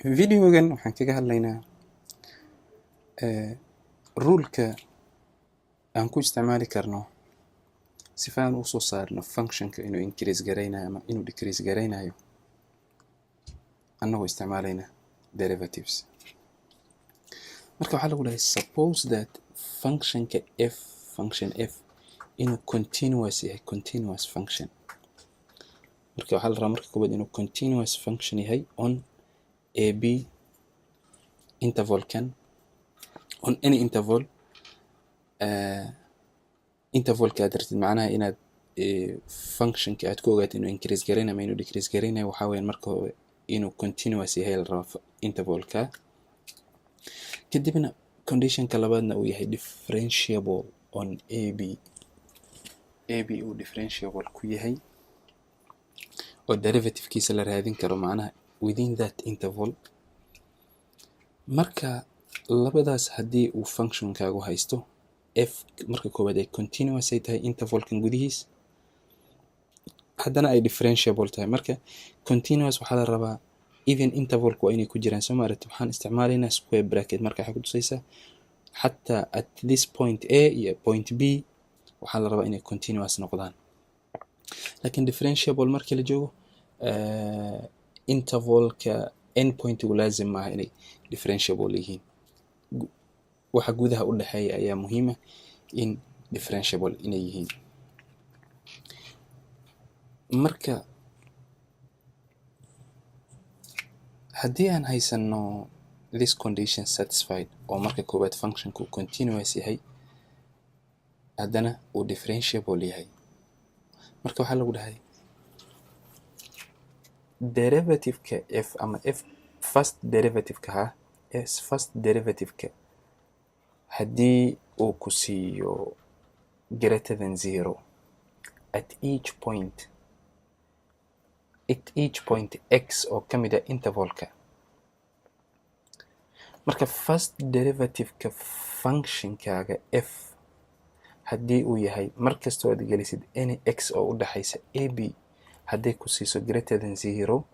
Videogan waxaan kaga hadlaynaa ruleka aan ku isticmaali karno sifa aan usoo saarno functionka inuu increase garaynayo ama inuu decrease garaynayo, annagoo isticmaalayna derivatives. Marka waxaa lagu dhahay, suppose that functionka f, function f, inuu continuous yahay, continuous function. Marka waxaa la rabaa marka koowaad inuu continuous function yahay on a b intervalkan, on any interval, intervalka aad rabtid, macnaha inaad functionka aad ku ogaato inuu increase garaynayo ama inuu decrease garaynayo. Waxaa weeyaan, marka hore inuu continuous yahay la rabaa intervalka, kadibna conditionka labaadna uu yahay differentiable on a b, a b uu differentiable ku yahay oo derivativekiisa la raadin karo, macnaha within that interval. Marka labadaas haddii uu functionkaagu haysto f, marka koowaad ay continuous ay tahay intervalkan gudihiis, haddana ay differentiable tahay. Marka continuous waxaa la rabaa even intervalku waa inay ku jiraan, soo ma aragti? Waxaan isticmaalaynaa square bracket. Marka waxay ku tusaysaa xataa at this point a iyo point b waxaa la rabaa inay continuous noqdaan. Laakiin differentiable markii la joogo, intervalka end pointigu laazim maaha inay differentiable yihiin. Waxa gudaha u dhexeeya ayaa muhiima in differentiable inay yihiin. Marka haddii aan haysano this condition satisfied, oo marka koowaad functionku continuous yahay, haddana uu differentiable yahay, marka waxaa lagu dhahay derivative-ka f ama f first derivative-ka, ha s first derivative-ka, haddii uu ku siiyo greater than zero at each point, at each point x oo ka mid ah intervalka. Marka first derivative-ka functionkaaga f haddii uu yahay, mar kastoo aad gelisid any x oo u dhexaysa a b, hadday ku siiso greater than zero,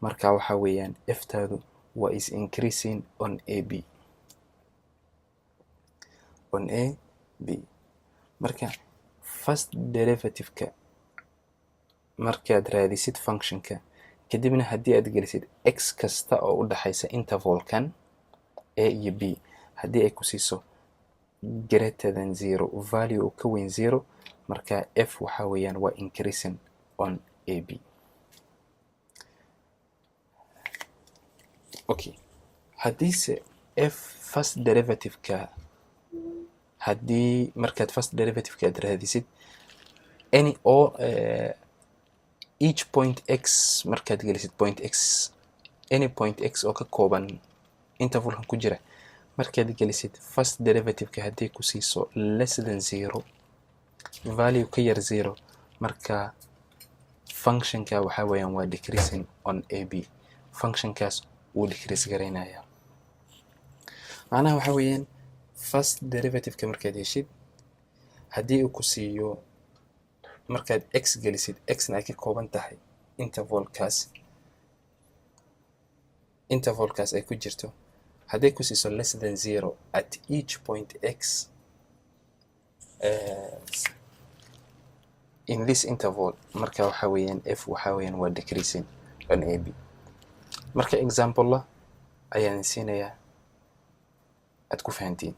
marka waxa weeyaan f-taadu waa is increasing on a b, on a b. Marka first derivative-ka markaad raadisid functionka, kadibna haddii aad gelisid x kasta oo u dhexaysa intervalkan a iyo b, haddii ay ku siiso greater than zero, value oo ka weyn zero, marka f waxa weeyaan waa increasing on a b. Okay, haddiise f first derivative-ka, haddii markaad first derivative-ka aad raadisid any or each point x, markaad gelisid point x, any point x oo ka kooban intervalkan ku jira, markaad gelisid first derivative-ka, haddii ku siiso less than zero, value ka yar zero, marka functionka waxaa weeyaan waa decreasing on a b. Functionkaas wuu decrease garaynaya. Macnaha waxaa weeyaan, first derivative-ka markaad heshid, haddii uu ku siiyo, markaad x gelisid, x-na ay ka kooban tahay intervalkaas, intervalkaas ay ku jirto, hadday ku siiso less than zero at each point x in this interval, marka waxa weeyaan f waxa weeyaan waa decreasing on a b. Marka example ayaan siinayaa aad ku fahantiin.